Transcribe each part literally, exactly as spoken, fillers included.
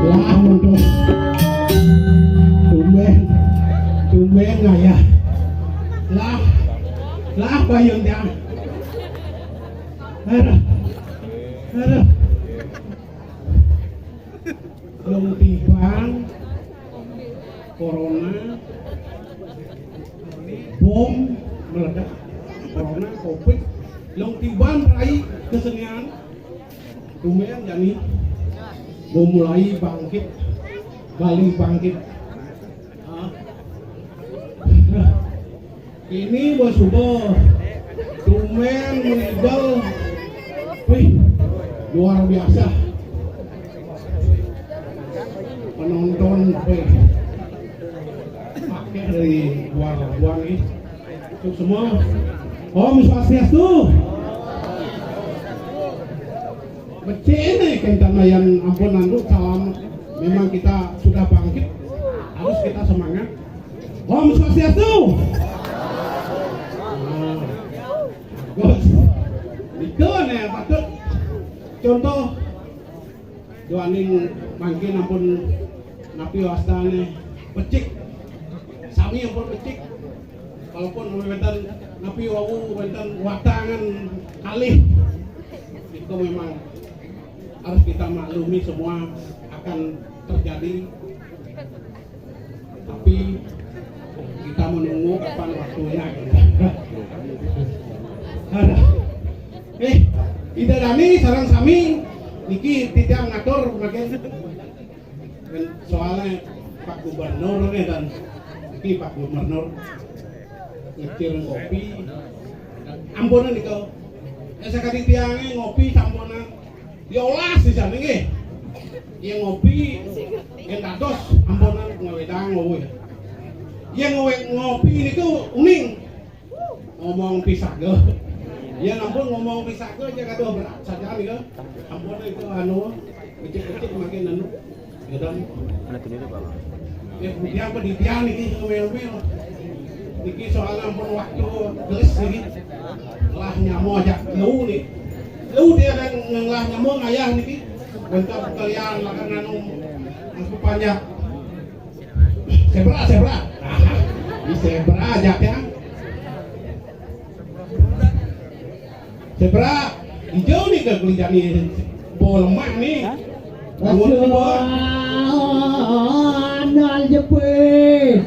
Lah, mundur. Tumben. Tumben ngayah. Lah. Lah, bayun tiang. Aduh. Aduh. Lung tibang corona, bom meledak, corona, covid, lung tibang rai kesenian, tumben jani mau mulai bangkit, Bali bangkit. Hah? Ini bos subuh. Tumben menibal. Wih, luar biasa. Penonton, wih. Pakai dari luar buang nih. Untuk semua. Om Swastiastu. Becik ini kentan ayan ampun anu salam. Memang kita sudah bangkit. Harus kita semangat. Om Swastiastu. Nah, bagus. Nika nih patut contoh duaning mangkin ampun napi wastane becik. Sami ampun becik. Walaupun wenten napi wau wenten watangan kalih. Itu memang harus kita maklumi semua akan terjadi. Tapi kita menunggu kapan waktunya. Aduh. Eh, Ida Dani sareng sami niki titiang ngatur mangkin soalnya Pak Gubernur nih dan niki Pak Gubernur ngecil ngopi. Ampunan nika. Eh, sakadi tiangnya ngopi sampunan. Diolas di sana nggih. Yang ngopi yang dados ampunan ngawedang ngowe. Yang ngowe ngopi niku uning. Ngomong pisaga. Ya ampun, ngomong pisaga aja kata berat saja nih, ya. Ampun itu anu, kecil-kecil makin anu. Ya, dan ya, kemudian pendidikan niki ngomel-ngomel. Niki soalnya ampun waktu gelis niki. Lah nyamo aja lu nih. Lu dia kan ngelah nyamo ngayah niki. Bentar kalian lah kan anu, aku panjang. Zebra, zebra. Nah, di zebra aja ya. Zebra, hijau nih ke kulit jani. Bo lemak nih. Hah? Dua lemak. Anal jepit.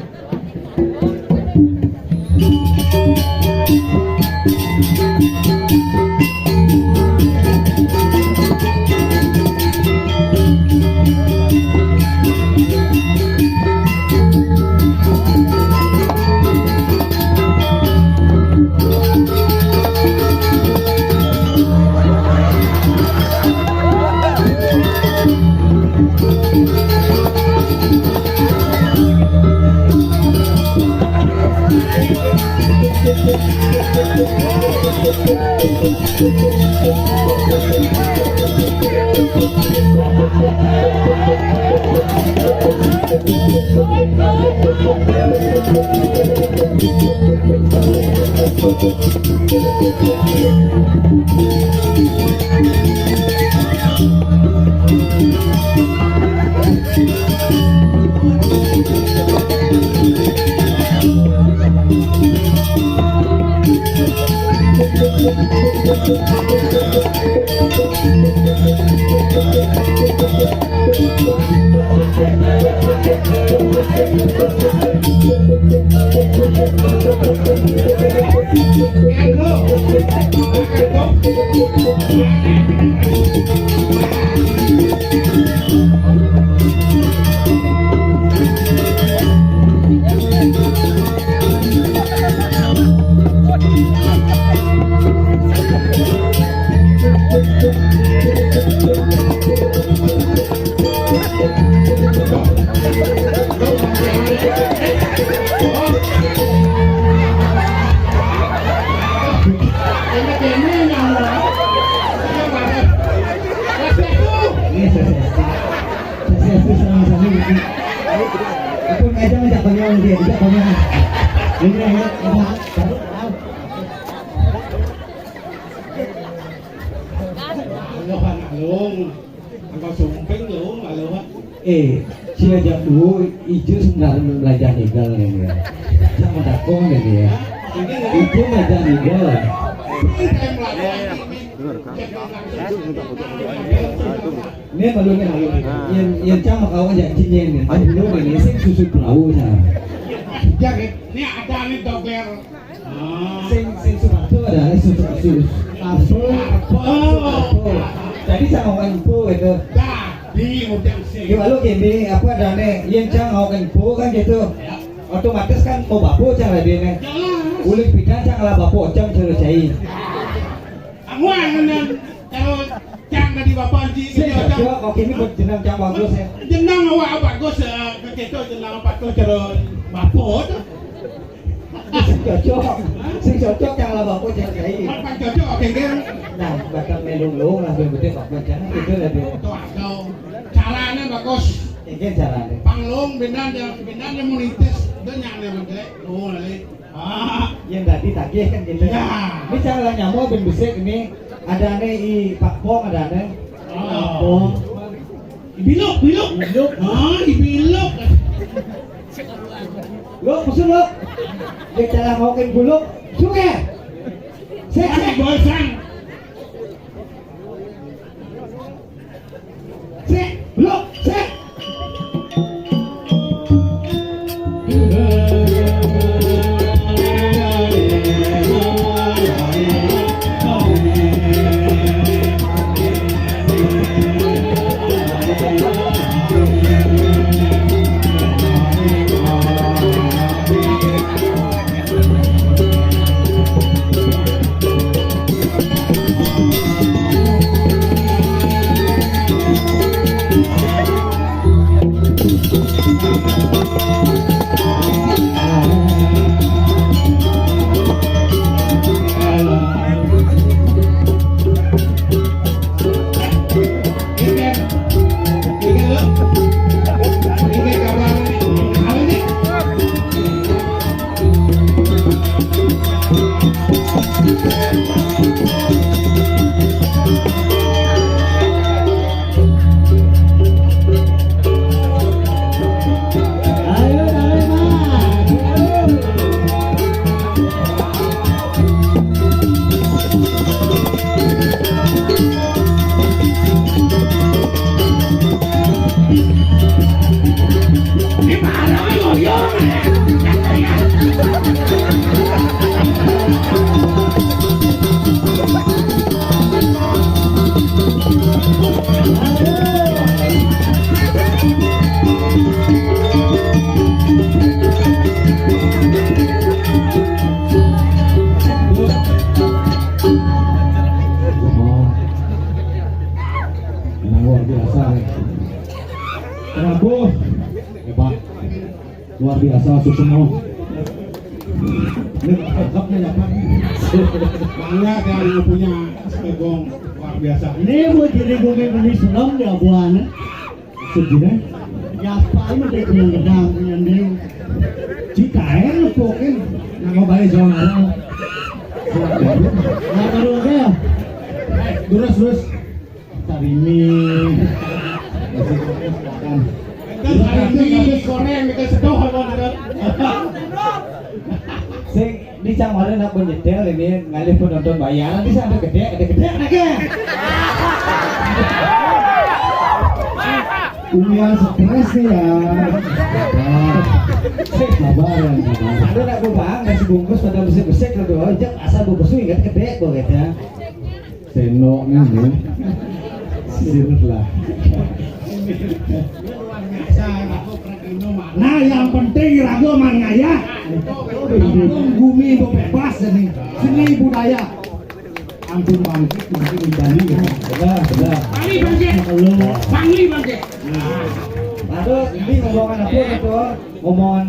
Ini sukses. Sukses itu sama-sama gitu. Aku ngajak ngajak konyol dia, ngajak konyol. Ini ngajak apa? Halo, Pak Nalung. Angkau sumping, Lung, halo, Pak. Eh, sia jak dulu, ijo sebenarnya belajar legal ini ya. Sama dakong ini ya. Ijo belajar legal. Ini malu nih, malu. Yang, yang cang mau kawan jadi ini. Malu ini, sing susu perahu, cang. Ini ada nih, dober. Ah. Sing, sing Suparto ada, eh, Suparto. Suparto. Suparto. Tadi sama Wan Po itu. Tadi udah sih. Gimana lu gini, apa ada nih? Yang cang mau kan Po kan gitu. Ya. Otomatis kan mau bapo cang lah dia nih. Jelas. Ulik pidan cang lah bapo cang cara cai. Aku angen terus. Cang tadi bapak Haji. Sing cocok, oke, ini buat jenang cang bagus ya. Jenang awak bagus, eh, begitu jenang bagus terus bapo tu. Sing cocok, sing cocok cang lah bapo cang cai. Bapak cocok, oke, oke. Nah, bakal melung-lung lah, yang penting bapo jangan gitu lah dia. Tuh, atau caranya bagus. Ini caranya. Panglung, bindan dia, bindan dia monitis, dia nyang dia menjelek. Oh, lali. Ah, yang tadi tagih kan gitu. Ya. Ini cara nyamuk ben besik ini ada nih i Pak Pong ada nih. Ah. Pong. Biluk, biluk. Biluk. Ah, i biluk. Lo, musuh lo. Dia cara mau ke buluk. Suka. Sek, sek. Bosan. Sik, lho, sik. Luar biasa, suksma. Ini cocoknya ya, Pak. Bangga kan punya Sekegong luar biasa. Ini buat jadi gumi gumi senam ya, buahnya. Sedih, eh? Ya, apa ini dia kena gedang, kena liu. Cita, eh, ngepokin. Nah, mau balik zona. Nah, baru oke ya? Eh, terus, terus. Sarimi. Kan sarimi goreng, kita sedoh apa, ada? Sing, ini cang mana nak menyetel ini, ngalih penonton bayaran, ini sampai gede, gede, gede, nak ya? Umian stres nih ya. Sabar. Sabar ya, sabar. Ada nak gua bang, nasi bungkus pada besek-besek, lebih ojek, asal gua besuk, ingat gede, gua gitu ya. Sendok nih, nih. Sirut lah. Nah, yang penting ragu man ngayah. Kampung bumi bebas ini. Seni budaya. Ampun bangkit, mungkin di Bali ya. Benar, benar. Bali bangkit. Halo. Bangli bangkit. Nah. Aduh, ini ngomongan apa itu? Ngomongan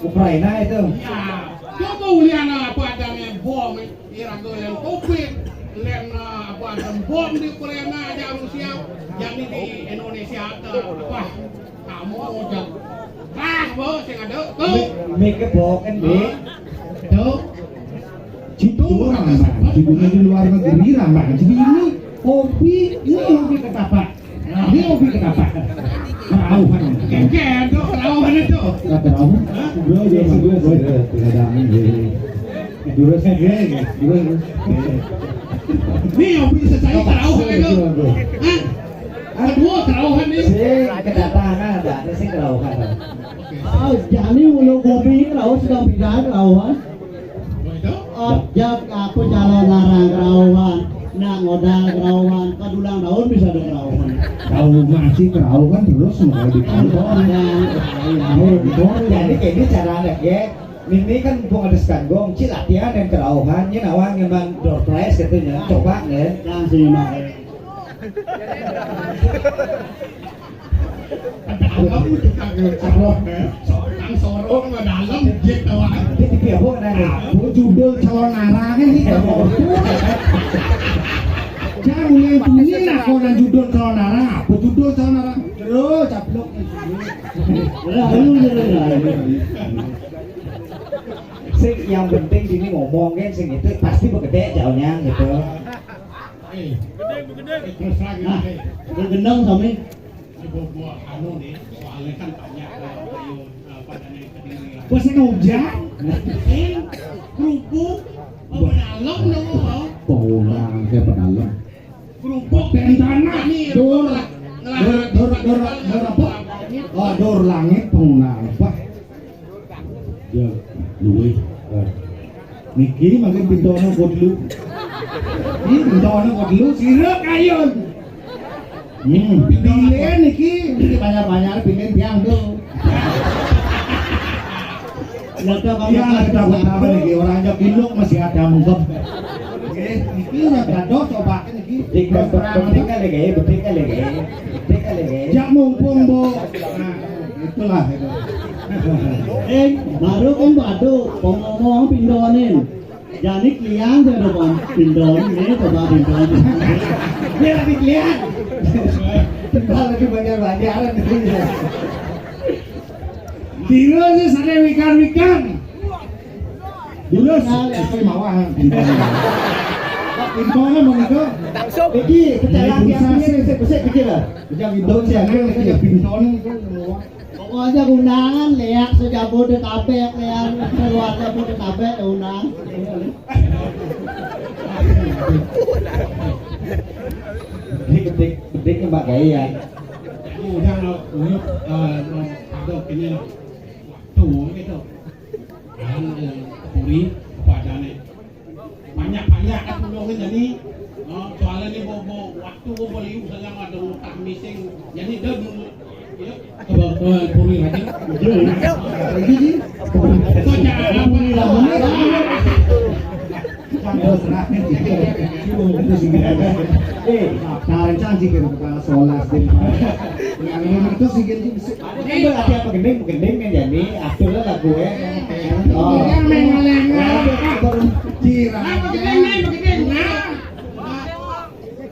Ukraina itu. Ya, coba ulian apa adanya bom. Iraga lain covid, lain, eh, apa, ada bom di Ukraina, ada Rusia, jadi di Indonesia ada apa? Kamu udah ah, bo, sing ada tuh. Mik-, mik-, boken, Dik. Tuh. Itu orang, Bang. Ibunya di luar negeri, Bang. Jadi ini hobi, ini hobi ketapa. Nah, ini hobi kenapa? Kerauhan. Kengkeng, tuh, kerauhan itu. Nah, kerauhan. Hah? Bro, dia mah gue, gue, gue, tidak ada angin, gue. Dulu saya, gue, gue, gue. Ini yang bisa saya kerauhan itu. Hah? Aduh, kerauhan nih. Sing kedatangan, ada sih kerauhan. Oh, jadi mulu kopi kerauhan sedang pindah kerauhan. Ojak aku calon larang kerauhan, nak ngodal kerauhan, kadulang daun bisa ada kerauhan. Tahu masih kerauhan terus mau di kantor. Mau di kantor. Jadi kayak ini cara anak ya. Ini kan mumpung ada sekagong, cil latihan dan kerauhan, ini nawang yang bang door prize katanya, coba ya. Langsung mah. Dalam tukang calon, eh. Seorang sorong mah dalam, dia tahu aja. Dia tipe apa, kenapa? Apa judul calon arang ini? Jangan yang punya aku dan judul calon arang. Apa judul calon arang? Terus, caplok. Sing yang penting sini ngomong kan, sing itu pasti begede jauhnya gitu. Eh, terus lagi, nah, eh. Gendong sami. Ini gua, gua anu nih, soalnya kan banyak, eh, ayo, eh, pada naik ke diri lah. Gua sih hujan. Eh, kerupuk, oh, pedalem dong, oh. Pengulang, saya pedalem. Kerupuk, tentana, nih, dur, ngelah, dur, dur, dur, dur, apa? Oh, dur langit, pengulang, apa? Ya, luwih. Nah. Niki mangkin pintone kok dulu. Ini pintone kok dulu, sira kayun. Hmm, pintone niki, niki banyak-banyak pingin tiang tuh. Ya, ada apa niki, orang aja kiluk masih ada mungkep. Nggih, niki ya dados coba niki. Terus terang. Betik kali, guys, betik kali, guys. Betik kali, guys. Ya, mumpung, Bu. Nah, itulah itu. Eh, baru kan badu, ngomong pindonin. Jadi kliang saya udah pindon, ini coba pindon. Dia lagi kliang. Kita lagi banyak-banyakan. Dino sih sana wikan-wikan. Dino sekali apa yang mau ah, pindon. Pindon mau itu. Iki, pecah lagi, bisa, bisa, bisa, bisa lah. Bisa pindon sih, ada yang pindon itu. Pokoknya undangan, lihat sejabodetabek, lihat keluarga Bodetabek, undang. Ini betik, betik Mbak Gaya. Udah, lo, lo, eh, lo, ada ini, lo. Waktu gitu. Kan, eh, puri, apa adanya. Banyak-banyak kan tulungin tadi. Oh, soalnya ini bawa, bawa waktu, bawa liu, saya nggak ada utang missing. Jadi, dia dulu, ya, coba, eh, puri lagi. Iya, iya. Lagi, sih. Itu jangan apa, puri lagi. Terus, nah, itu sih. Eh, sekarang canggih kan kepala sekolah, S D. Yang itu sih, gitu. Ini berarti apa, gending? Gending kan jadi, atur lah lagu, ya. Oh. Yang main-main. Nah, itu baru kira. Apa gending, gending? Nah.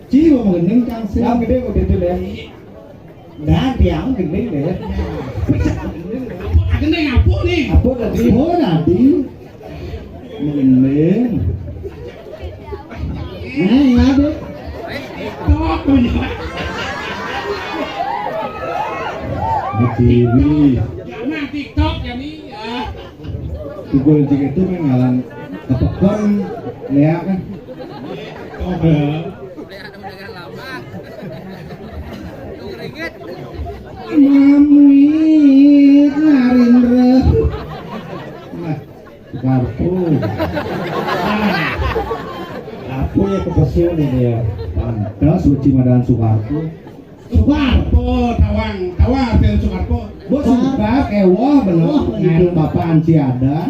Ci, mau gending, Kang, sih. Yang gede, gede tuh, ya. Nah, tiang gending deh. Gending apa nih? Apa tadi? Oh, tadi. Gending. Nah, ya deh. Tok punya. Begini. Jangan TikTok ya nih. Ya. Tugul jig itu kan ngalan kepekon, ya kan? Oh, ya. Mamit Narindra. Nah, Sukarpo. Apa ya kepesul ini ya? Pantas uci madan Sukarpo. Sukarpo, tawang, tawang artinya Sukarpo. Bos suka kewoh bener. Wah, ngaran gitu. Bapak Anci ada.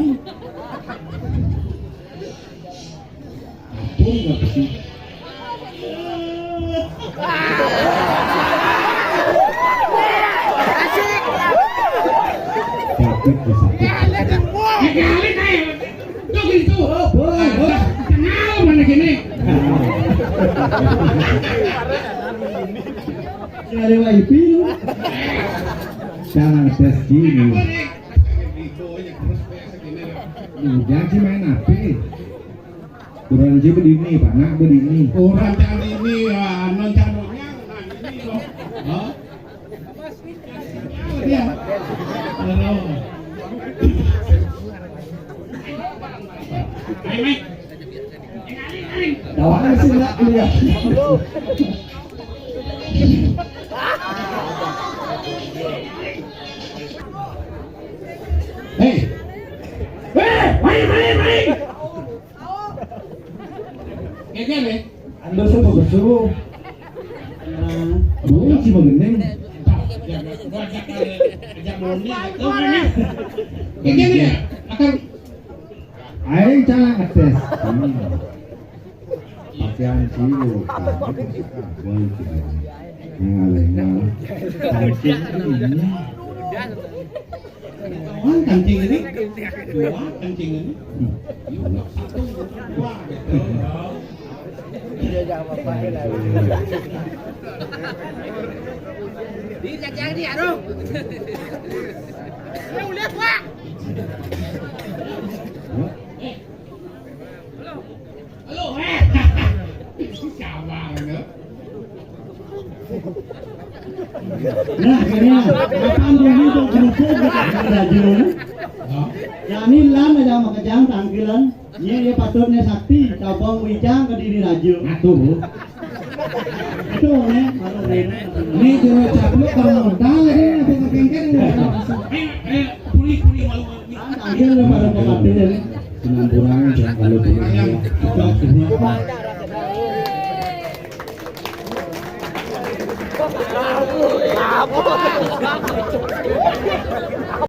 Ampun, nggak sih? Sakit, sakit. Tuh gitu. Oh, boy, boy. Kenal mana gini? Nah. Ada wifi lu. Jangan tes gini. Jangan sih main H P. Kurang sih begini, Pak. Nak begini. Orang cari ini, ya, non cari yang, nah, ini loh. Hah? Dia. Halo. Ayo, Mike. Tawaran sih nggak kuliah. Hei. Hei, main, main, main. Geger, ya? Ando sih bagus tuh. Nah, dulu sih mau gendeng. Ajak, ajak, ajak Boni, ajak Boni. Geger, ya? Akan. Aing cara ngetes. Hmm. Pakaian sih, lu. Boy, gitu. Yang alena. Pancing ini. Wah, kancing ini. Dua kancing ini. Satu, dua, gitu. Di jajang di arung. Lu lihat, Pak. Halo, eh. Siapa, ya? Nah, ini apa, dulu dong, kerupuk, gitu, raja, ya. Hah? Ya, ini lam aja sama kejang, tangkilan. Ini, ini patutnya sakti, cabang wijang ke diri raja. Atuh. Itu, ya, kalau ini. Ini cuma caplok, kalau modal, ini, apa kepengker, ini. Eh, eh, pulih, pulih, malu, malu. Tangkil lu pada pematian. Penampuran, jangan kalau pulang.